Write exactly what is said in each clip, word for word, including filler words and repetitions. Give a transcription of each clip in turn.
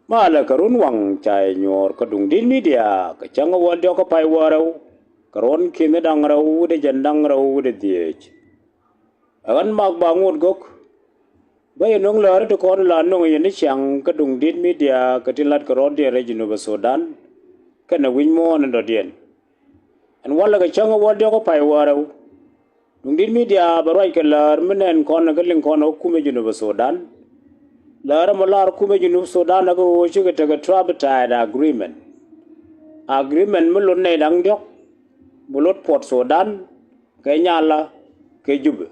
Malɛ kɛ run waŋ ca yɛ nyuɔɔr kä Duŋdi̱t Media kɛ cäŋ ɛ wäl diɔ̱k kä pay wäl rɛw kɛ ruɔ̱n ki̱n da̱ŋ rɛw wi̱cdɛ jiɛn da̱ŋ rɛw wi̱cdɛ dhieec. Ɛ ɣän Mak Baŋot Gök. Bä yɛ nöŋ läär ti kɔn la nöŋ yɛn ni ciaŋ kä Duŋdi̱t Media kɛ tin lat kɛ rɔ̱diɛn rɛy Jinub Sudan kɛnɛ wi̱c muɔ̱ɔ̱n in dɔ̱diɛn. Ɛn walɛ kɛ cäŋ ɛ wäl diɔ̱k kä pay wäl rɛw. Duŋdi̱t Media bɛ ruac kɛ läär mi nɛn kɔn kä liŋ kɔn kä kumɛ Jinub Sudan. Läär ɛmɔ lar kumɛ Jinub Sudan ɛ kɛ ɣöö cikɛ tekɛ tripartite agreement. Agreement mi lot nɛy da̱ŋ diɔ̱k, bi lot Port Sudan, kɛ Nyala, kɛ Jubɛ.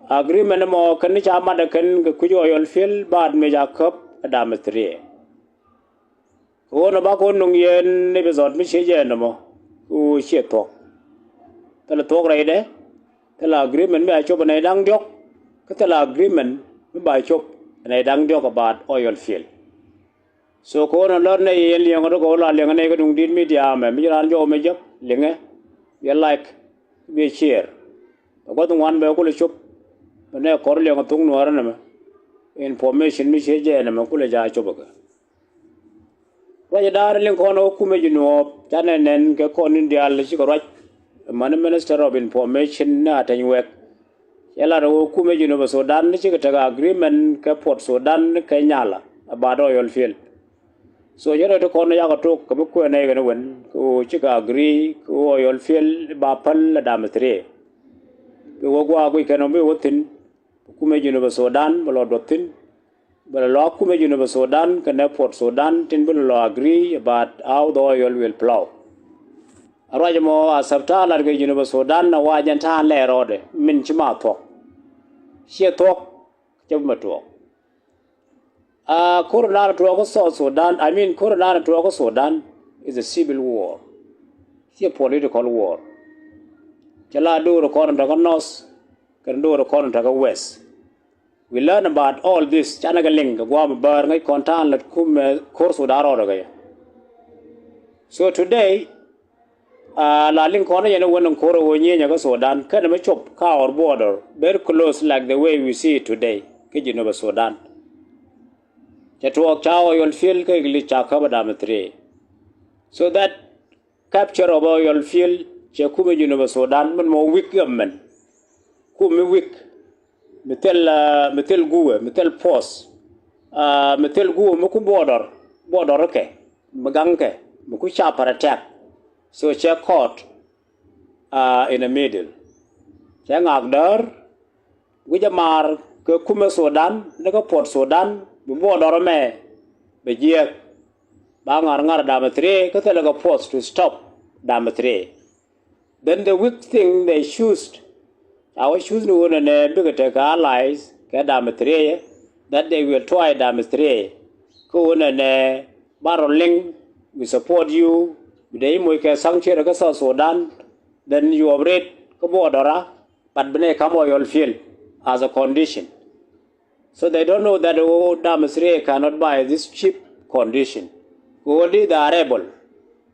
Agreement ɛmɔ kɛn ni ca mat ɛ kɛn kɛ kui̱c oil field baat mëë ca käp ɛ Damatri. Kɛ ɣöö nɔ ba kɔn nuŋ yɛn ni bi dhɔt mi ciec jɛ ɛn ɛmɔ kɛ ɣöö ciɛ thuɔ̱k. Thilɛ thuɔ̱k rɛydɛ, thilɛ agreement mi a cop ɛ nɛy da̱ŋ diɔ̱k, kä thilɛ agreement mi ba cop ɛ nɛy da̱ŋ diɔ̱k about oil field. So kɛ ɣöö nɔ lär nɛy yɛn liɛŋɛ dɔ̱k kɛ ɣöö la liɛŋɛ nɛy kä Duŋdi̱t Media mɛ mi ci raan jɔw mɛ jek liŋɛ, yɛ like, bi share. Bɛ gua̱th ŋuan bɛ kulɛ cop bɛ nɛ kɔr liɛŋɛ thok Nuäärä nɛmɛ. Information mi ciec jɛ nɛmɛ kulɛ ca cop ɛ kɛ. Ruac ɛ da̱a̱r liŋ kɔn ɛ ɣöö kumɛ Jinub canɛ nɛn kɛ kɔn in diaal cikɛ ruac. Mani Minister of Information ni Ateny Wek cɛ lat ɛ ɣöö kumɛ Jinub Sudan ni cikɛ tekɛ agreement kɛ Port Sudan kɛ Nyala about oil field. So cɛ rɔ ti kɔn ni yakɛ tok kɛ bi kuɛn ɛ kɛn wen kɛ ɣöö cikɛ agree kɛ ɣöö oil field ba päl ɛ Damatri. Bi wä gua̱a̱ guic kɛn ɔ bi wä thi̱n. Kumɛ Jinub Sudan bɛ lɔ duɔth thi̱n. Bɛ lɔ lɔ kumɛ Jinub Sudan kɛnɛ Port Sudan tin bi lɔ lɔ agree about how the oil will flow. A ruac ɛmɔ a sabta lat kɛ Jinub Sudan a wa jɛn ta̱a̱n lɛ rɔɔdɛ min ci ma thuɔ̱k. Ciɛ thuɔ̱k, cɛ bi mɛ tuɔɔk. A ko̱r naan tuɔɔk kä South Sudan, I mean ko̱r naan tuɔɔk kä Sudan is a civil war. Ciɛ political war. Cɛ la do̱r kɔn tɔ̱ kä North kɛn do̱r kɔn tɔ̱ kä West. We learn about all this. Canɛ kɛ liŋ kɛ gua̱a̱m bäär ŋäc kɔn ta̱a̱n lät kumɛ ko̱r Sudan rɔɔdɛ kɛ yɛ. So today, a la liŋ kɔn yɛn wä ni ko̱r ɛ wä nyieenyɛ kä Sudan kɛnɛ mi cop kä our border very close like the way we see it today kä Jinub Sudan. Cɛ tuɔɔk ca oil field kä Iglis ca käp ɛ Damatri. So that capture of oil field cɛ kumɛ Jinub Sudan min mɔ weak government. Kum mi weak, mi thil, ah, mi thil guwɛ, mi thil force, ah, mi thil guwɛ mi ku border, border kɛ, mi gaŋ kɛ, mi ku sharp attack. So cɛ caught, ah, in the middle. Cɛ ŋak däär wi̱c ɛ maar kɛ kumɛ Sudan ni kä Port Sudan bi border mɛ bɛ jiɛk. Ba ŋa̱r ŋa̱r Damatri kä thilɛ kɛ force to stop Damatri. Then the weak thing they choose, ca wä choose ni ɣöö nɛnɛ bikɛ tekɛ allies kɛ Damatri, that they will try Damatri. Kä ɣöö nɛnɛ ba rɔ liŋ, we support you, bi dee i̱ moc kɛ sanction kä South Sudan, then you operate kä border, but bi nɛ kam oil field as a condition. So they don't know that, oh, Damatri cannot buy this cheap condition. Kɛ ɣöö di the rebel,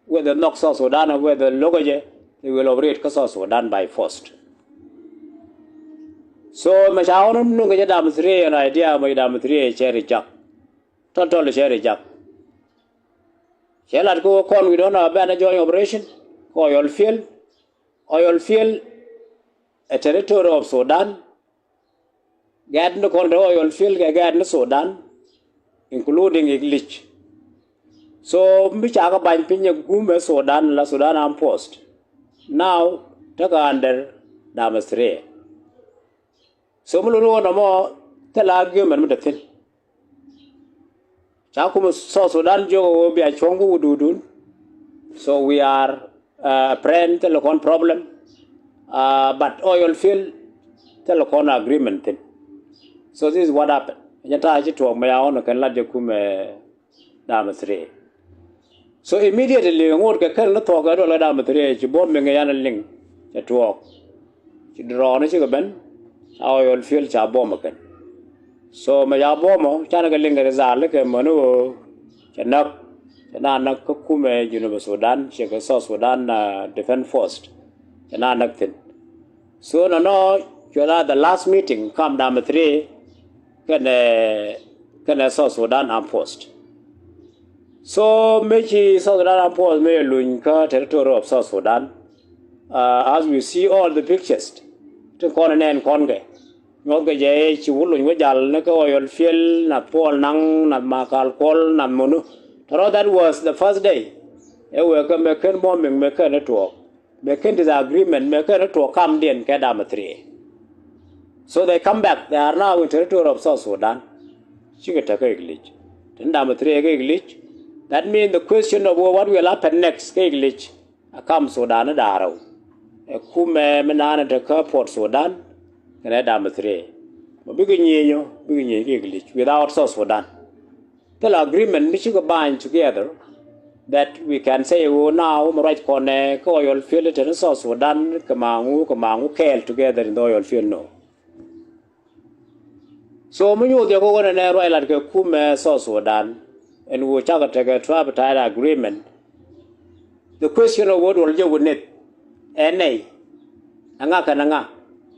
whether nhɔk South Sudan or whether lo̱k jɛ, they will operate kä South Sudan by force. So mɛ ca ɣɔn nuŋ kɛ jɛ Damatri an idea mɛ Damatri cɛ reject. Tɔl tɔl cɛ reject. Cɛ lat kɛ ɣöö kɔn wi̱i̱ dɔ̱n a bɛn a joint operation kɛ oil field. Oil field a territory of Sudan. Gɛɛt ni kɔn te oil field kɛ gɛɛt ni Sudan, including Iglis. So mi ca kɛ bany piny ɛ gumɛ Sudan la Sudan Armed Force. Now tekɛ under Damatri. So mi luni wä nɔmɔ thilɛ agreement mi te thi̱n. Ca kumɛ South Sudan jiök ɛ ɣöö bia cuɔ̱ŋ kä wududun. So we are, uh, friend, thilɛ kɔn problem. Uh, but oil field thilɛ kɔn agreement thi̱n. So this is what happened. Jɛn ta̱a̱ ci tuɔɔk mɛ ya ɣɔn kɛn lat jɛ kumɛ Damatri. So immediately ŋot kɛ kɛn ni thuɔɔk kɛ duɔl kɛ Damatri ci buɔ̱m mi ŋi̱ yan liŋ cɛ tuɔɔk. Ci drone cikɛ ben ca oil field ca buɔ̱m kɛn. So mɛ ca buɔ̱m ɔ canɛ kɛ liŋ kɛ rizal kɛ mäni ɣöö cɛ näk, cɛ na näk kä kumɛ Junub Sudan, cɛ kɛ South Sudan, uh, Defense Force cɛ na näk thi̱n. So nɔnɔ cuɛ la the last meeting kam Damatri kɛnɛ, kɛnɛ South Sudan Armed Force. So mëë ci South Sudan a puɔth mëë luny kä territory of South Sudan, uh, as we see all the pictures, tin kɔn nɛn kɔn kɛ nyuɔth kɛ jɛ ci wä luny wä jal ni kä Oil Field, nath Paul Nang, nath Makal Kuɔl, nath Munu. Tɔrɔ, that was the first day. Ɛ wee kä mɛ ken bombing, mɛ ken ni tuɔɔk, mɛ ken disagreement, mɛ ken ni tuɔɔk kamdiɛn kɛ Dam Three. So they come back, they are now in territory of South Sudan. Cikɛ tek kä English. Tin Dam Three kä English, that mean the question of what will happen next kä English. A kam Sudan ni da̱rä ɛ kumɛ mi naan te kä Port Sudan kɛnɛ Dam Three. Mɛ bikɛ nyieny ɔ, bikɛ nyieny kä English without South Sudan. Thil agreement mi cikɛ bind together that we can say ɣöö now mi ruac kɔnɛ kä Oil Field te ni South Sudan kɛ maŋu kɛ maŋu kɛɛl together in the Oil Field, no. So mi nyuuth yɛ kä ɣöö nɛ ruac lat kɛ kumɛ South Sudan ɛn ɣöö cakɛ tekɛ tripartite agreement. The question of what will you witness ɛ nɛy, ɛŋa kɛn ɛŋa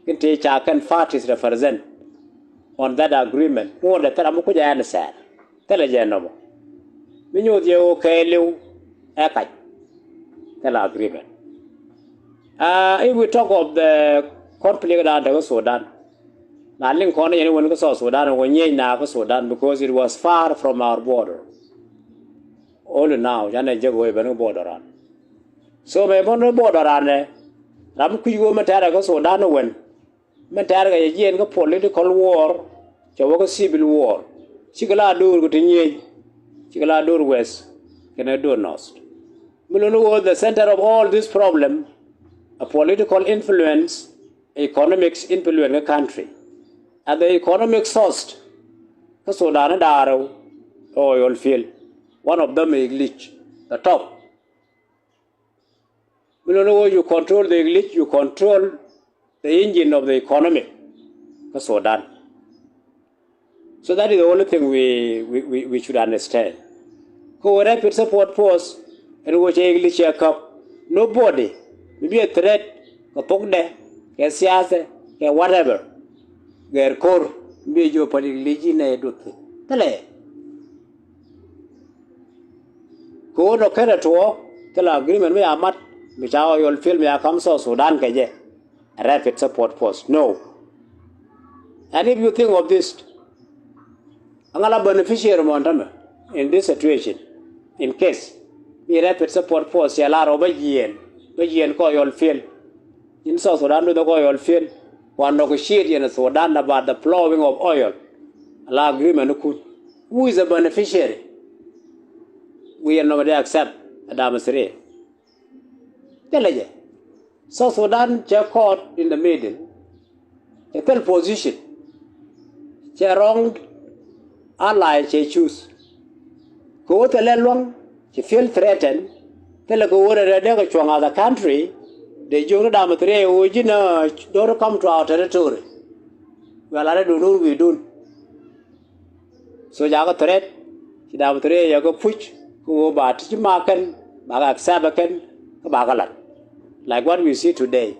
kin tëë ca kɛn parties represent on that agreement? Ŋuɔ̱t ɛ thil ram mi kucɛ ɛn sɛɛl. Thilɛ jɛ nɔmɔ. Mi nyuuth yɛ ɣöö kɛɛliw ɛ kac thilɛ agreement. Uh, if we talk of the conflict dan te kä Sudan, na liŋ kɔn yɛn wän kä South Sudan wä nyieny na kä Sudan because it was far from our border. Only now canɛ jek wä ben kä border ran. So mɛ bɔn border ran ɛ ram kui̱ wä mɛ tɛrɛ kä Sudan wän. Min tɛ̈r kɛ jɛ jiɛn kä political war, cɛ wä kä civil war. Cikɛ la do̱r kɛ ti nyiec, cikɛ la do̱r west kɛnɛ do̱r north. Mi luni wä the center of all this problem, a political influence, economics influence kä country. And the economic source kä Sudan da̱rä, oil field. One of them is English, the top. Mi luni wä you control the English, you control the engine of the economy kä Sudan. So that is the only thing we, we, we, we should understand. Kä wä Rapid Support Force ɛn wä cɛ English cɛ käp. Nobody mi bi a threat kɛ thokdɛ, kɛ siasɛ, kɛ whatever. Gɛr ko̱r mi bi a jiök päl English inɛ duth. Thilɛ. Kɛ ɣöö nɔ kenɛ tuɔɔk thilɛ agreement mi ca mat mi ca oil field mi ca ka̱m South Sudan kɛ jɛ. A Rapid Support Force, no. And if you think of this, aŋa la beneficiary mɔn tämɛ in this situation, in case mi Rapid Support Force cɛ lar ɔ bä jiɛɛn, bä jiɛɛn kä oil field. In South Sudan duth kä oil field, kua negotiate yɛn Sudan about the flowing of oil. Ala agreement ni kun. Who is the beneficiary? Wi̱i̱ ɛn nɔmɔ dee accept ɛ Dam Three. Thilɛ jɛ. South Sudan cɛ caught in the middle. Cɛ thil position. Cɛ wrong ally cɛ choose. Kɛ ɣöö thilɛ luaŋ ci feel threatened. Thilɛ kɛ ɣöö rɛy rɛy dee kɛ cuɔ̱ŋ as a country. Dee jiök ni Dam Three ɣöö ji̱n a don't come to our territory. Wala dee dun wur wi̱i̱dun. So jakä threat, ci Dam Three yɛ kɛ push kä ɣöö ba ti ci ma kɛn, ba kɛ accept kɛn, kä ba kɛ lat. Like what we see today.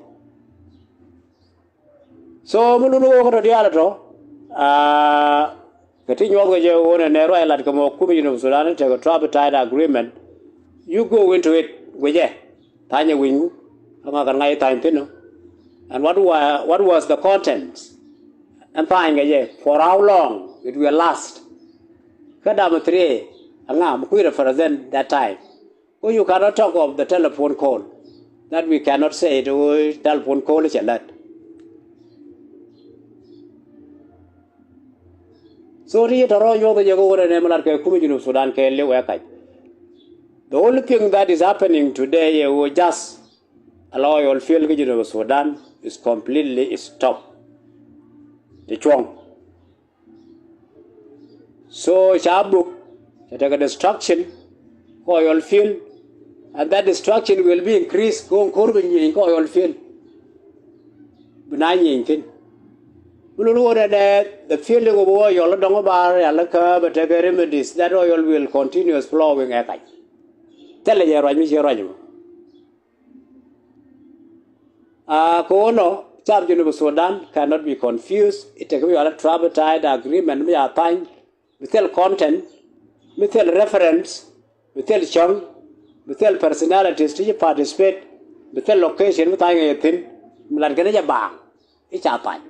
So mi luni wä kä tɔ diaal tɔ, ah, kɛ ti nyuɔth kɛ jɛ ɣöö nɛ nɛ ruac lat kɛ mɔ kumɛ Junub Sudan tekɛ tripartite agreement. You go into it guicɛ. Tha̱a̱nyɛ wi̱ny wu aŋa kɛn ŋa̱c tha̱a̱ny thi̱n ɔ. And what wa, what was the contents? Ɛn tha̱a̱ny kɛ jɛ, for how long it will last? Kä Dam Three aŋa mi kui̱ represent that time? Kä you cannot talk of the telephone call. That we cannot say it ɣöö telephone call cɛ lät. So ti yɛ tɔrɔ nyuɔth jɛ kɛ wä rɛ nɛ mi lat kɛ kumɛ Junub Sudan kɛ liw ɛ kac. The only thing that is happening today ɛ wä just a la oil field kä Junub Sudan is completely stop. Ti cuɔ̱ŋ. So ca buk cɛ tekɛ destruction kä oil field, and that destruction will be increased. Kɛ ɣöö ko̱r bi nyieny kä oil field, bi na nyieny thi̱n. Mi luni wä nɛ nɛ the feeling of oil dɔ̱ŋ bar yal kä bɛ tekɛ remedies that oil will continuous flowing ɛ kac. Thilɛ jɛ ruac mi ciɛ ruac mɔ. Ah, kɛ ɣöö nɔ, South Junub Sudan cannot be confused. It tekɛ mi yɔal a tripartite agreement mi ca tha̱a̱ny, mi thil content, mi thil reference, bi thil cäŋ, bi thil personalities ti ci participate, bi thil location bi tha̱a̱ŋ ɛ thi̱n, mi lat kɛn i̱ jɛ baaŋ i̱ ca tha̱a̱ŋ.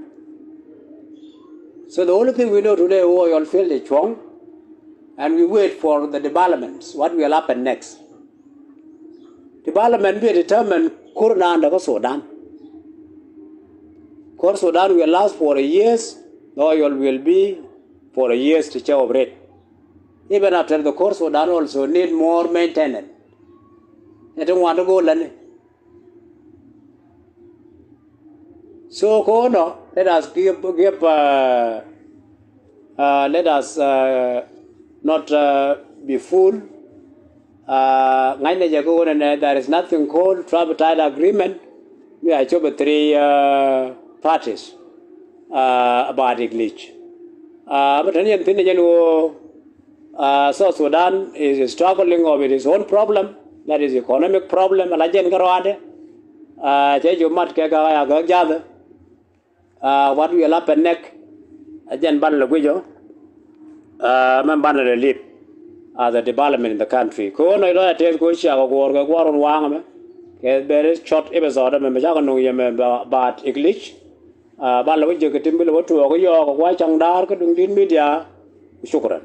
So the only thing we know today, wä yɔl field jɛ cuɔ̱ŋ, and we wait for the developments, what will happen next. Development bi determine kur naan dɛ kä Sudan. Kur Sudan will last for a years, the oil will be for a years to show red. Even after the kur Sudan also need more maintenance. Ɛ ti ŋuan ti go̱o̱l lätni. So kono, let us give, give uh, uh, let us uh, not uh, be fool. Uh, ŋa̱cnɛ jɛ kono nɛ, there is nothing called tripartite agreement. Mi a cop three uh, parties uh, about English. Uh, but then you think, you know, Uh, South Sudan is struggling of its own problem, that is economic problem, ala jɛn kä ruaadɛ. Uh, cɛ ju mat kɛ gak ya gak jathɛ. Uh, what will happen next? A jɛn ban lɛ guic ɔ. Uh, mɛn ban lɛ lip as a development in the country. Kɛ ɣöö nɔc lɔc a tɛth kɛ ɣöö ciak ɔ guɔ̱ɔ̱r kɛ gua̱r run waŋ ɛmɛ. Kɛ very short episode ɛmɛ mɛ cakɛ nuŋ yɛ mɛ ba, baat English. Uh, ban lɛ wä jek kɛ tim bi lɛ wä tuɔɔk yɔɔk kɛ gua̱c caŋ daar kä duŋ dit media. Shukran.